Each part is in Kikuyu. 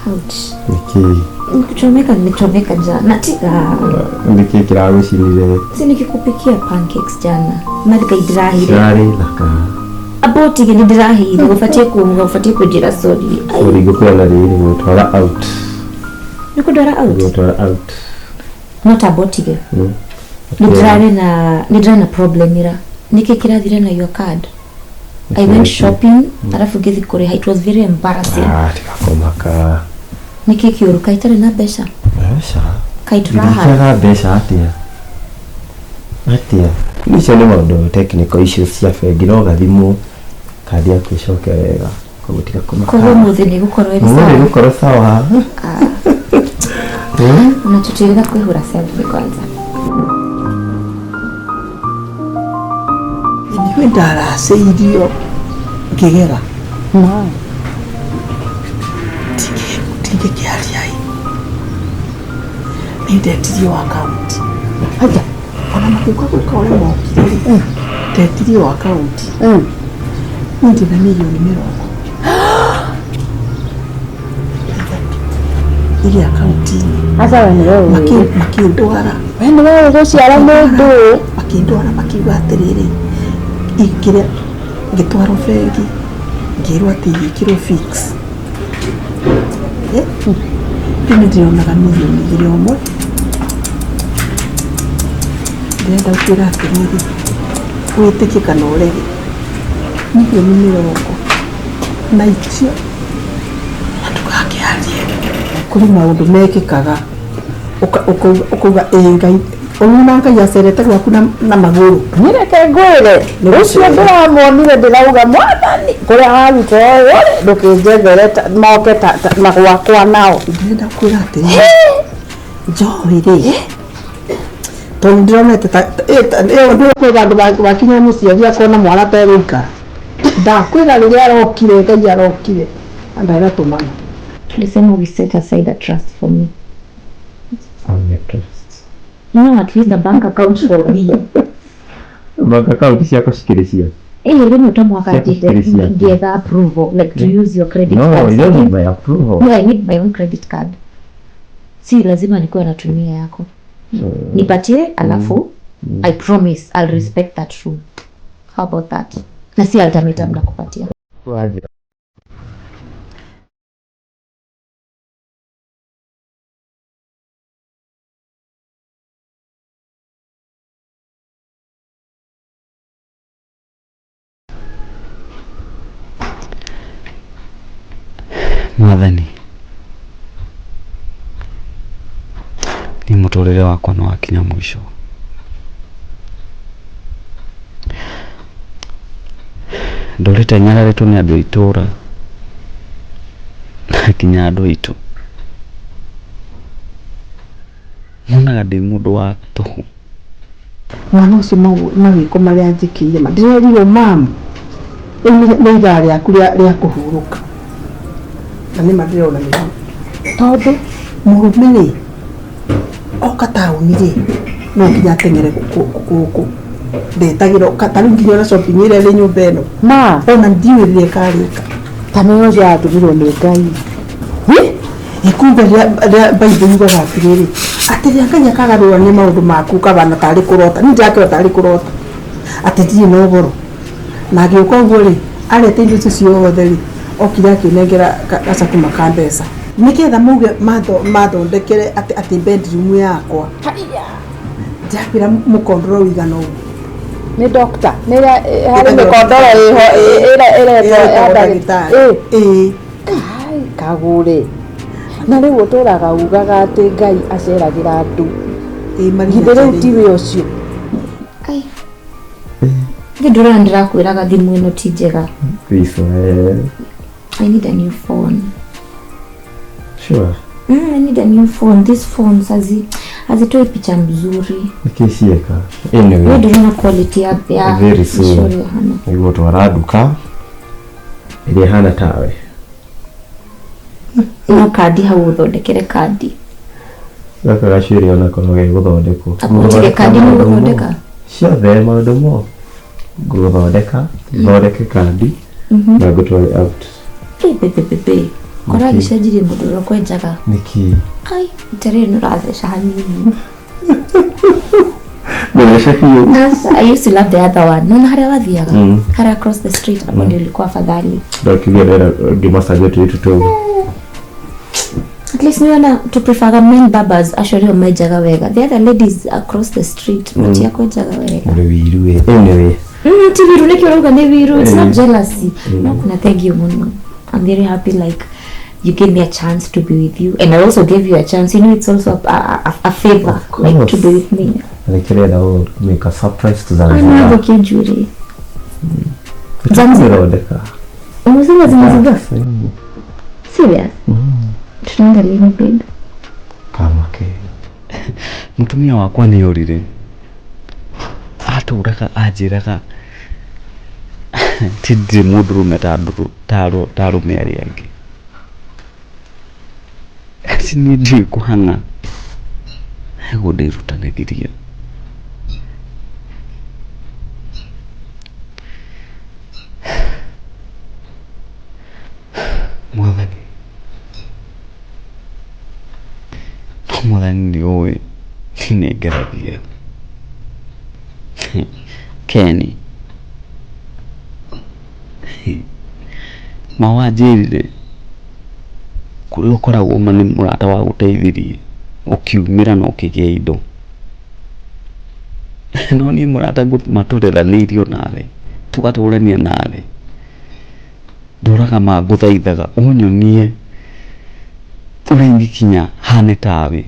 Ouch. Nĩkĩ? Nikuchomeka, nilichomeka jana. Tiga. Nĩkĩ kĩragũcinire? Si nikikupikia pancakes jana. Mathika idirahire. Cirarĩ thaka. Abotige ndirahire. Ubatie kuuga, ubatie kunjira sorry. Ai, Sorry, ngũkwĩra na rĩrĩ ngũgũtwara out. Nikundwara out. Ngũgũtwara out. Not abotige. Mm. Ndirarĩ na ndirarĩ na problem ira. Nĩkĩ kĩrathire na your card? I went shopping, alafu ngĩthiĩ kũrĩha. It was very embarrassing. Ah, tiga kũmaka. Nĩkĩ kĩũru? Kaĩ itarĩ na mbeca? Mbeca? Kaĩ tũraha? Ndingĩaga mbeca atĩa? Atĩa? Icio nĩ maũndũ technical issues cia bengi no gathimwo kandi yaku ĩcoke wega. Koguo tiga kũmaka. Koguo mũthĩ nĩ gũkorwo ĩrĩ Ũmũthĩ sawa. gũkorwo sawa. Unatutiriga kwĩhũra selfie kwanza. Inyuĩ ndaracĩirio ngĩgera ndingĩkĩaria ĩ nĩ ndetirio akaunti aja ona magĩũka gwĩka ũrĩa mokire rĩ ndetirio akaunti niĩ ndĩna mirioni 30 irĩ akaunti-inĩ. Aca we nĩwe ũĩ. Makĩndwara. We nĩwe ũĩ gũciara mũndũ. Makĩndwara makiuga atĩrĩrĩ, ingĩrĩa ngĩtwarwo bengi ngĩrwo atĩ igĩkĩrwo fix. Eh, rĩu nĩ ndĩronaga mirioni 2 o mweri. Ndĩrenda gũkwĩra atĩrĩrĩ, wĩtĩkie kana ũrege, mirioni 40 na icio na ndũgakĩarie. Kũrĩ maũndũ mekĩkaga ũkauga ĩĩ Ngai, ũnona Ngai acerete gwaku na magũrũ. Niĩ reke ngwĩre, ũcio ndĩramuonire ndĩrauga mwathani kũrĩa waruta ũyũ rĩ ndũkĩnjethere moke na gwakwa nao. Ndĩrenda kwĩra atĩrĩrĩ, njohi rĩ, tondũ ndĩronete ta ĩyo kwĩ vandũ wakinya mũciari akona mwana ategũikara. Ndakwĩra rĩrĩa arokire, Ngai arokire, ndaratũmana. Tulisema we set aside a trust for me. I'm a trust. No, at least a bank account for me. Bank account ciakwa cikĩrĩ cia. Eh, rĩmwe to mwaka Ciaku cikĩrĩ ciaku. ngĩetha approval, like to use your credit No, card. you don't need my approval. No, I need my own credit card. Si lazima nikuwe natumia yako. Nipatie alafu I promise I'll respect that rule. How about that? Na si ultimatum nakupatia. Mwathani, niĩ mũtũrĩre wakwa nĩ wakinya mũico. Ndũrĩte nyararĩtwo nĩ andũ a itũra na nginya andũ aitũ. Monaga ndĩ mũndũ wa tũhũ. Mwana ũcio mawĩko marĩa anjĩkĩire ma ndĩrerirwo mamu rĩu nĩ ithaa rĩaku rĩa kũhurũka na nĩma ndĩrona nĩguo tondũ mũrũme rĩ oka taũni rĩ no nginya ateng'ere gũkũ ndetagĩrwo ta rĩu nginya ona shopping ĩrĩa ĩrĩ nyũmba ĩno Ma. Ona ndiũĩ rĩrĩa ĩkarĩka. Ta nĩ ũcio atũmirwo nĩ Ngai. Kumbe rĩa Bible yugaga atĩrĩrĩ, atĩ rĩrĩa Ngai akagarũrania maũndũ maku ũkahana tarĩ kũrota. Niĩ ndĩrakĩona tarĩ kũrota atĩ ndirĩ na ũhoro. Na agĩũka ũguo rĩ, arete indo icio ciothe rĩ, okire akĩnengera gacakuma ka mbeca. Nĩgetha mauge mathondekere atĩ bedroom yakwa. Ndĩrakwĩra mũkondoro ũigana ũguo. Nĩ doctor. Nĩ harĩ mĩkondoro ĩho ĩretwo ya ndagĩtarĩ. Ĩĩ. Kai kagũre. Na rĩu ũtũraga ugaga atĩ Ngai aceragĩra andũ. Githĩ rĩu tiwe ũcio? Ai. Nĩ ndũrona ndĩrakwĩraga thimũ ĩno ti njega. I need a new phone. Sure. I need a new phone. These phones hazitoi picha mzuri. Nĩkĩ cieka? Anyway. Wewe ndũrona quality ya Very soon. micoro ĩhana. Nĩguo twara nduka ĩrĩa ĩhana tawe. No kandi hau ũthondekere kandi. Gaka gacuĩrĩ onako no gegũthondekwo. Apotige kandi nĩ ũgũthondeka? Ciothe maũndũ mo. Ngũthondeka, thondeke kandi na ngũtware out. Pepepepe. Korwo agĩcenjirie mũndũ ũrĩa ũkwenjaga. Nĩkĩ? Ai, itarĩ nĩ ũratheca hanini. Mbeca biũ. Sasa, I used to love the other one. Naona harĩa wathiaga? Mm. Harĩa across the street hapo ndio ilikuwa afadhali. Ndakiuga ndĩrenda ngĩmacaria tũirĩtu tũu. At least niona to prefer men barbers acio nĩo menjaga wega. The other ladies across the street matiakwenjaga wega. Ũrĩ wiru ĩ. Anyway. Ti wiru nĩkĩ ũrauga nĩ wiru? It's not jealousy. No kuna thank you mũno. I'm very happy like you gave me a chance to be with you and I also gave you a chance. You know it's also a favor like to be with me. Nĩkĩrenda ũ make a surprise to Zanzibar. Anathũkia njuĩrĩ. Zanzibar. Zĩrondeka. Umesema zimeziba? Serious? Tunaenda lini babe? Kama ke. Mũtumia wakwa nĩ orire atũraga anjĩraga ti ndirĩ mũndũrũme ta arũme arĩa angĩ. Ati niĩ ndiũĩ kũhang'a ego ndĩrutanagĩria. Mwathani, no mwathani nĩ ũĩ niĩ nĩngeragia. Keni ma wanjĩrire kũrĩa ũkoragwo ma nĩ mũrata wagũteithirie ũkiumĩra na ũkĩgĩa indo. No niĩ mũrata matũreranĩirio nawe tũgatũrania nawe ndũraga mangũthaithaga ũnyonie ũrĩa ingĩkinya hane tawe.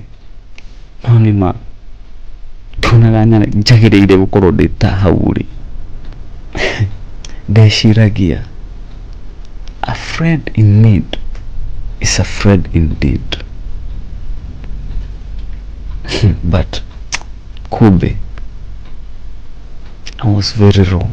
No nĩ ma ndonaga njagĩrĩire gũkorwo ndĩ ta hau ũrĩ. Ndeciragia a friend in need is a friend indeed. But kumbe I was very wrong.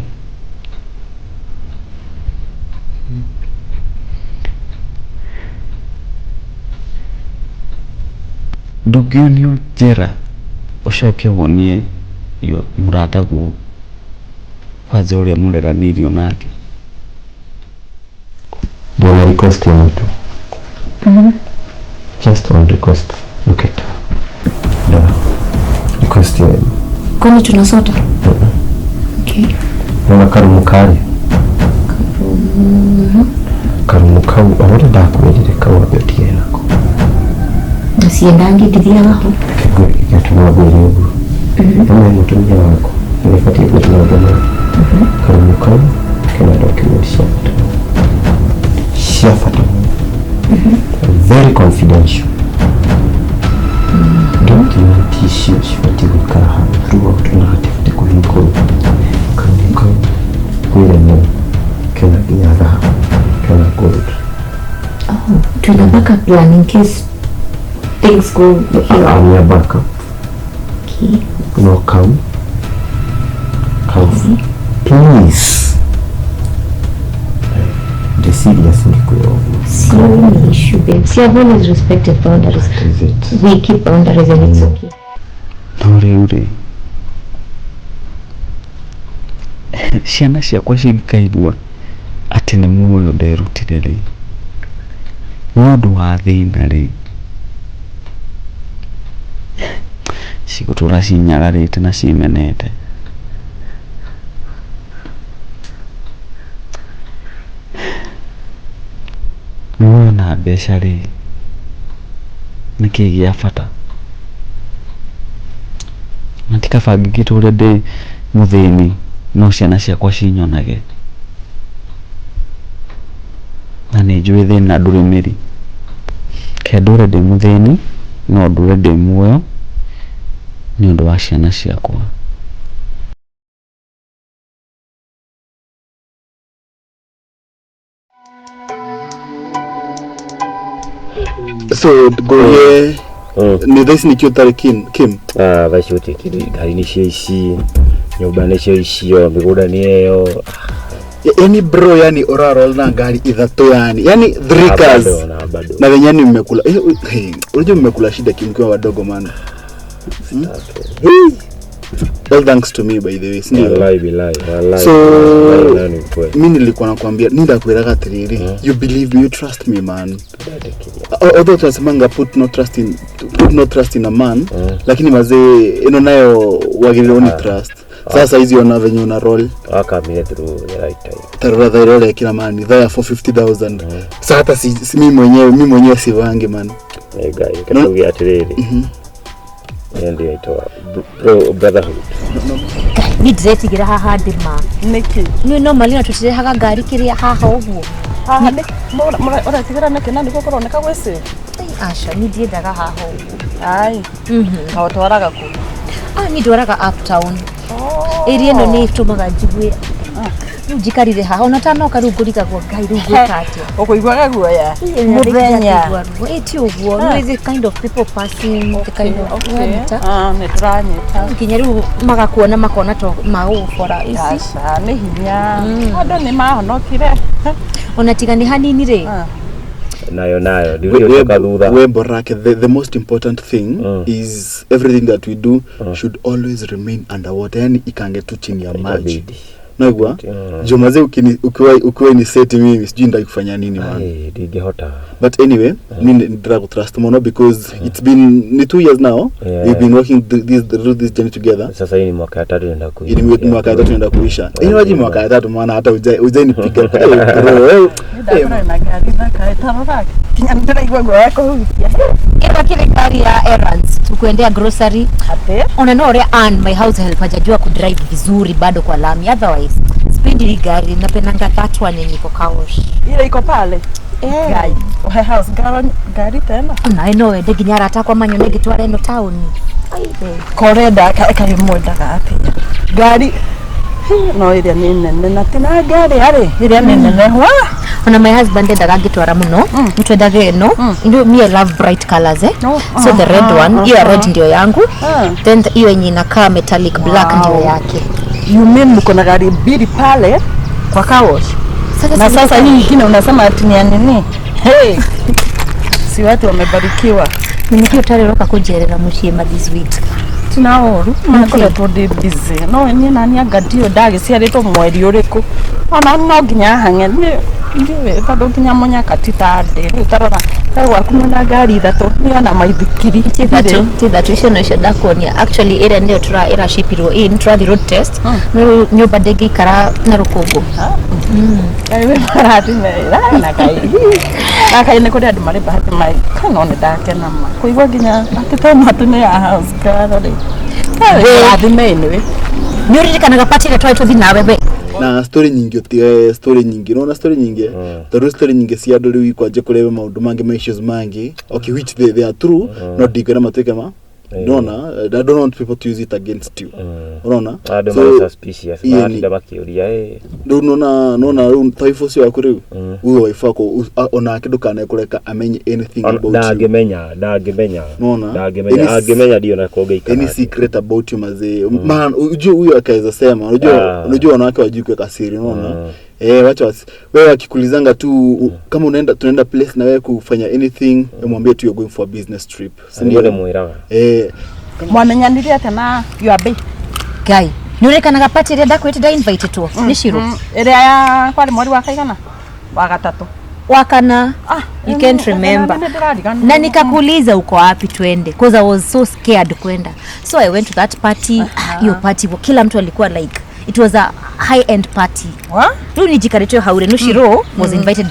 Ndũngĩonio njĩra ũcoke wonie mũrataguo kwanza ũrĩa mũreranĩirio nake. Ndĩna request ya mtu. Just one request. Look at. No. Request ya. Kwani tunasota? Okay. Nona karumu kari. Karumu kau ũrĩa ndakwĩrire kau ambe ũtigane nako. Na siendangi ndithiaga ho. Gĩatũma ngwĩre ũguo. Ĩno nĩ mũtumia wakwa. Nĩbatiĩ gwĩka maũndũ maya. Karumu kau kena document cia bata mũno. Cia bata mũno. Very confidential. Document icio cibatiĩ gũikara hau throughout na hatibatiĩ kũhingũrwo. Karumu kau kwĩre no kena nginya thahabu, kena gold. Oh, tuna backup plan in case things go haywire. Nĩ a backup. Okay. No kau. Kau. Please. The serious ngĩkwĩra ũguo. Sioni issue babe. See, I've always respected boundaries. Is it? We keep boundaries and it's okay. No rĩu rĩ ciana ciakwa cingĩkaigua atĩ nĩ muoyo nderutire rĩ nĩ ũndũ wa thĩna rĩ cigũtũra cinyararĩte na cimenete. Muoyo na mbeca rĩ nĩkĩĩ gĩa bata? Na ti kaba ngĩtũre ndĩ mũthĩni no ciana ciakwa cinyonage. Na nĩ njũĩ thĩna ndũrĩ mĩri. Ke ndũre ndĩ mũthĩni no ndũre ndĩ muoyo nĩ ũndũ wa ciana ciakwa. So ngũrie nĩ thaa ici nĩkĩo ũtarĩ Kim? Thaa ici gũtirĩ kĩndũ, ngari nĩcio ici, nyũmba nĩcio icio, mĩgũnda nĩ ĩyo. Yani bro, yani ũraroll na ngari ithatũ yani. Yani 3 cars. Na wenye yani mmekula. Unajua mmekula shida Kim mkiwa wadogo man. All thanks to me, by the way, si ndio? Wallahi billahi, wallahi. So Wallahi nani kweli. Mi nilikuwa nakwambia, nindakwiraga atiriri, you believe me, you trust me, man. Although tunasemanga put no trust in a man, lakini mazee, ino nayo wagĩrĩirwo ni trust. Sasa hizi ona venye una roll. Wakamire through the right time. Tarora thaa ĩrĩa ũrekĩra, man, thaa ya 450,000. Sa hata si mi mwenyewe sivangi, man. Eh, Ngai, katuge atiriri. Ĩyo ndio ĩtwa brotherhood. Ni ndĩretigĩra haha ndĩma. Nĩkĩ? Nĩ normally na tũtirehaga ngari kĩrĩa haha ũguo. Haha ũretigĩra nĩkĩ na nĩkuo kũroneka gwĩ safe? Ai, aca, ni ndiendaga haha ũguo. Ai, na ũtwaraga kũ? Ah, ni ndwaraga uptown. Area ĩno nĩ ĩtũmaga njigue rĩu njikarire haha ona tanoka rĩu ngũrigagwo, Ngai, rĩu ngwĩka atĩa? Ũkũiguaga guoya mũthenya? Ĩ ti ũguo, no the kind of people passing, the kind of wanyita. Ah, nĩ tũranyita. Nginya rĩu magakuona makona to magũgũbora ici. Aca, nĩ hinya andũ nĩ mahonokire. Ona tiga nĩ hanini rĩ. Ah. Nayo nayo ndigũcoka thutha. We Borake, the most important thing is everything that we do should always remain underwater, yani ikange tu chini ya maji. Itabidi. Naigua? Mm. Juu mazee ukiwa ni seti, mimi sijui ndai kufanya nini, man. Ai, ndingĩhota. But anyway, mi ndirakutrust muno because it's been ni 2 years now. We've been working through this journey together. Sasa hii ni mwaka ya tatu naenda Hii ni mwaka ya tatu naenda kuisha. Inawaji mwaka ya tatu, maana hata ujai nipiga. Hey, bro, hey. Ndakora na ngari thaka ĩtarora kinya ndĩraigua guoya kũhutia. Ĩno kĩrĩ ngari ya errands, tukuendea grocery. Atĩ? Ona no ũrĩa Ann, my house help, hajajua kudrive vizuri bado kwa lami. Otherwise sipendi hii gari, napendanga that one yenye iko car wash. Ile iko pale? Ngai, ũhe house girl ngari tena. Nawe no wende nginya arata akwa manyone ngĩtwara ĩno taũni. Korenda karĩ mwendaga atĩa ngari? Hi, no ĩrĩa nĩ nene na tina ngari arĩ ĩrĩa nĩ nene wa. Ona my husband endaga ngĩtwara mũno mtwendaga ĩno. You know, me, I love bright colors, eh? Oh, So the red one, hiyo ya red ndio yangu. Ah. Then hiyo yenye inakaa metallic black ndio yake. You mean mko na gari mbili pale kwa car wash? Sasa Na sasa hii ingine unasema ati ni ya nini? Hey, si watu wamebarikiwa. Nĩkĩo ũtarĩ ũroka kũnjerera mũciĩ ma this week? Tina ũru makoretwo ndĩ busy, no niĩ nani anga ndiũ ndagĩciarĩtwo mweri ũrĩkũ, ona no nginya hang'e ndiũĩ tondũ nginya mũnyaka ti ta ndĩ rĩu. Tarora we gwaku mwĩna ngari ithatũ, nĩ ona maithikiri. Ti ithatũ, ti ithatũ, icio no icio ndakuonia. Actually ĩrĩa nĩyo tũra ĩracipirwo in tũrathiĩ road test, no rĩu nyũmba ndĩngĩikara na rũkũngũ. Ngai wĩ marathime na Ngai na Ngai, nĩ kũrĩ andũ marĩ bahati mai no nĩ ndakena ma kũigua nginya atĩ teno atĩ nĩ ya house girl rĩ. Rathime anyway. Nĩ ũririkanaga party ĩrĩa twarĩ tũthiĩ nawe we? Na story nyingĩ ũtige story nyingĩ, unaona story nyingĩ, tondũ story nyingĩ cia andũ rĩu ikwanje kũrehe maũndũ mangĩ, ma issues mangĩ, okay, which they are true, no ndingĩenda matuĩke ma unaona, I don't want people to use it against you, unaona? Andũ So, marĩ suspicious. iye Maratinda makĩũria ĩ. Rĩu nona rĩu ta wife ũcio waku rĩu, huyo wife wako onake ndũkanae kũreka amenye anything about you. Ndangĩmenya, ndangĩmenya. Unaona? Ndangĩmenya. Angĩmenya ndio na kũngĩikara. Any secret about you, mazee, man, ujue huyo akaweza sema, unajua, Ah. unajua wanawake wajui kuweka siri, unaona? Eh, wacha wewe wakikuulizanga tu kama unaenda, tunaenda place na wewe kufanya anything, wewe mwambie tu you're going for a business trip, si Nĩguo ndio? ndĩmwĩraga. Eh. Mwamenyanire atĩa na your bae? Ngai, nĩ ũririkanaga party ĩrĩa ndakwĩrĩte ndainvitĩtwo nĩ Shiro? Ĩrĩa ya kwarĩ mweri wa kaigana wa gatatũ? Wakana. Ah, You can't remember. Nĩndĩrariganĩrwo. Na nikakuuliza uko wapi twende, cause I was so scared kwenda. So I went to that party. Hiyo party kila mtu alikuwa like, it was a high end party. Wa? Rĩu nijikarĩtio haure no Shiro was invited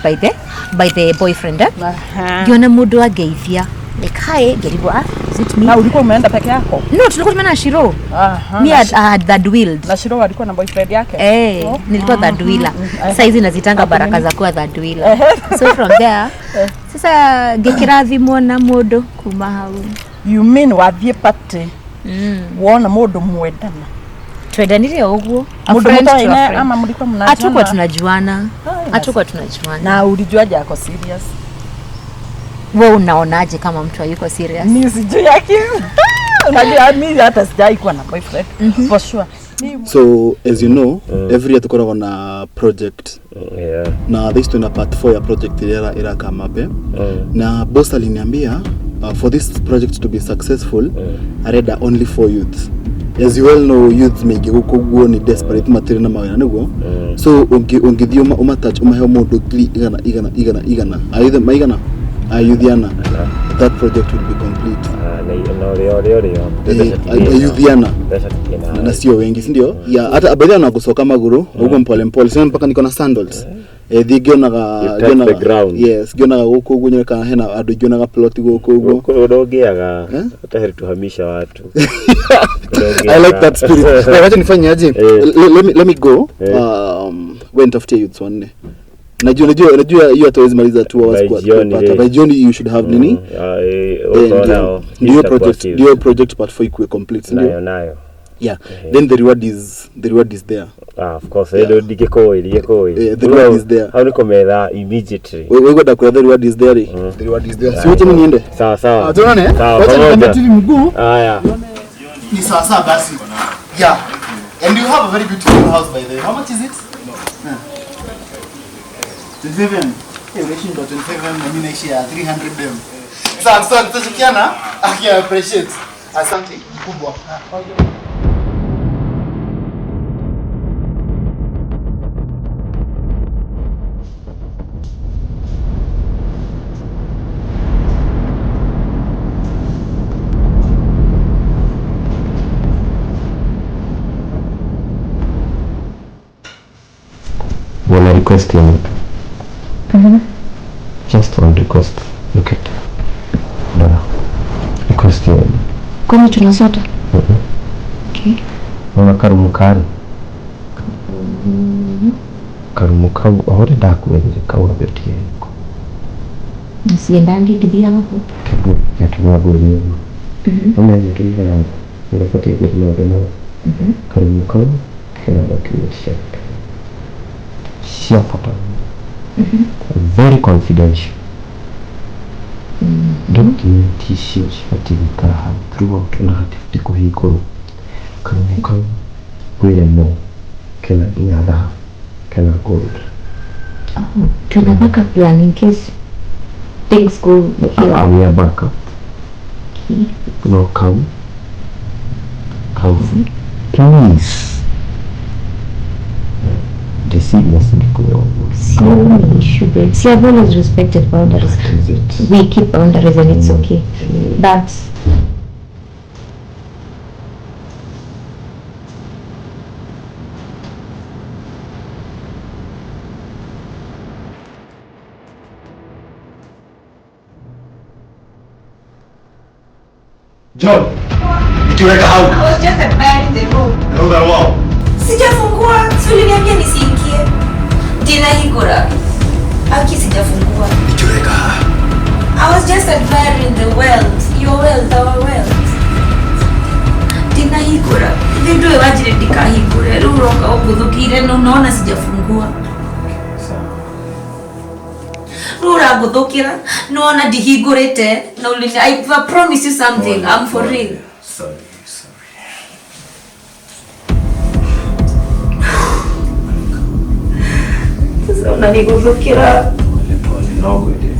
by the boyfriend, eh? Aha. Ngiona mũndũ angeithia like, "Hi," ngĩrigwo, "Ah, is it me?" Na ulikuwa umeenda peke yako? No, tulikuwa tumeenda na Shiro. Aha, Me na I had third wheeled. Na Shiro alikuwa na boyfriend yake? Eh, Oh. nilikuwa third wheeler. Sasa hizi nazitanga baraka za kuwa third wheeler. So from there sasa ngĩkĩrathimwo na mũndũ kuma hau. You mean wathiĩ party wona mũndũ mwendana? Twendanire o ũguo. A Mũndũ friend to a mũtoaine friend. ama mlikuwa mnajuana? Hatukuwa tunajuana. Ai, Hatukuwa tunajuana. Na ulijuaje ako serious? We unaonaje kama mtu hayuko serious? Mi sijui yaki. Unajua mi hata sijai kuwa na boyfriend. For sure. Mi So as you know, every year tukoragwo na project, na this tuna part 4 ya project ĩrĩa ĩrakamape, na boss aliniambia for this project to be successful, arenda only four youths. As you well know, youth maingĩ gũkũ guo nĩ desperate, matirĩ na mawĩra nĩguo. So ũngĩthiĩ ũmatouch, ũmahe mũndũ ngiri igana igana igana igana, ayouth maigana, ayouth ana, that project will be complete. Ah, na ũrĩa ũrĩa ũrĩa Eh, ayouth ana mbeca tutina na sio wengi, si ndio? Yeah, hata baadhi na kusoka maguru huko mpole mpole, sio mpaka niko na sandals, eh, thiĩ ngĩonaga You touch the ngĩonaga ground. Yes, ngĩonaga gũkũ ũguo nyone kana hena andũ ingĩonaga plot gũkũ ũguo. Gũkũ ndũngĩaga Eh? hata heri tuhamisha watu. I like that spirit. Na wacha nifanye aje? Eh. Let me go. Eh. Wewe nitafutie youths wanne. Najua hiyo hatawezi maliza 2 hours By kwa jioni, kupata. eh. By jioni you should have nini? Eh, ndio project part 4 ikuwe complete, si ndio? Nayo nayo. Yeah. Then the reward is there. Ah, of course. Yeah. Yeah. Ndingĩkũĩ ndingĩkũĩ. Eh, the reward is there. Hau nĩ kũmetha immediately. Wewe kwenda kwa the reward is there. The reward is there. Si wacha mimi niende. Sawa sawa. Ah, tuonane. Sawa, Wacha pamoja. nikambe tu mguu. Haya. Ni sawa sawa basi. Yeah. And you have a very beautiful house, by the way. How much is it? No. 27. Eh, unashindwa 27 na mimi naishi ya 300 M. Sawa sawa, tutashikiana. I appreciate. Asante kubwa. Wana request ya mtu. Just one request. Look at. Dora. Request ya. Kwani tunasota? Okay. Ona karumu kari. Karumu kau aho ndakwĩrire kau ambe ũtige gĩko. Nasiendangi ngĩthiaga hapo. Kĩguo gĩatũma ngũrie ũguo. Ũmenye tũigaga ũrĩa ũbatiĩ gwĩka maũndũ mau. Karumu kau kena document cia bata. Cia bata. Very confidential. Document icio cibatiĩ gũikara hau throughout na hatibatiĩ kũhingũrwo. Karumu kau kwĩre no kena nginya thahabu, kena gold. Oh, tuna backup plan in case things go here. We are backup. Okay. No kau kau please ndĩciria cingĩkwĩra ũguo. Sioni issue, babe. See, I've always respected boundaries. That is it. We keep boundaries and it's okay. But John. Nikiweka hau. I was just a man in the room. Naruga wao. Sijafungua, si uliniambia nisiingie. Ndinahingũra. Aki sijafungua. Nikiweka. I was just admiring the wealth, your wealth, our wealth. Ndinahingũra. Ithe ndũĩ wanjire ndikahingũre. Rĩu ũroka ũngũthũkĩire na unaona sijafungua. Rĩu ũrangũthũkĩra nĩwona ndihingũrĩte na ulini I promise you something, I'm for real. Sorry, sorry. Sasa unaniguthũkĩra. Pole pole, no ngwendire.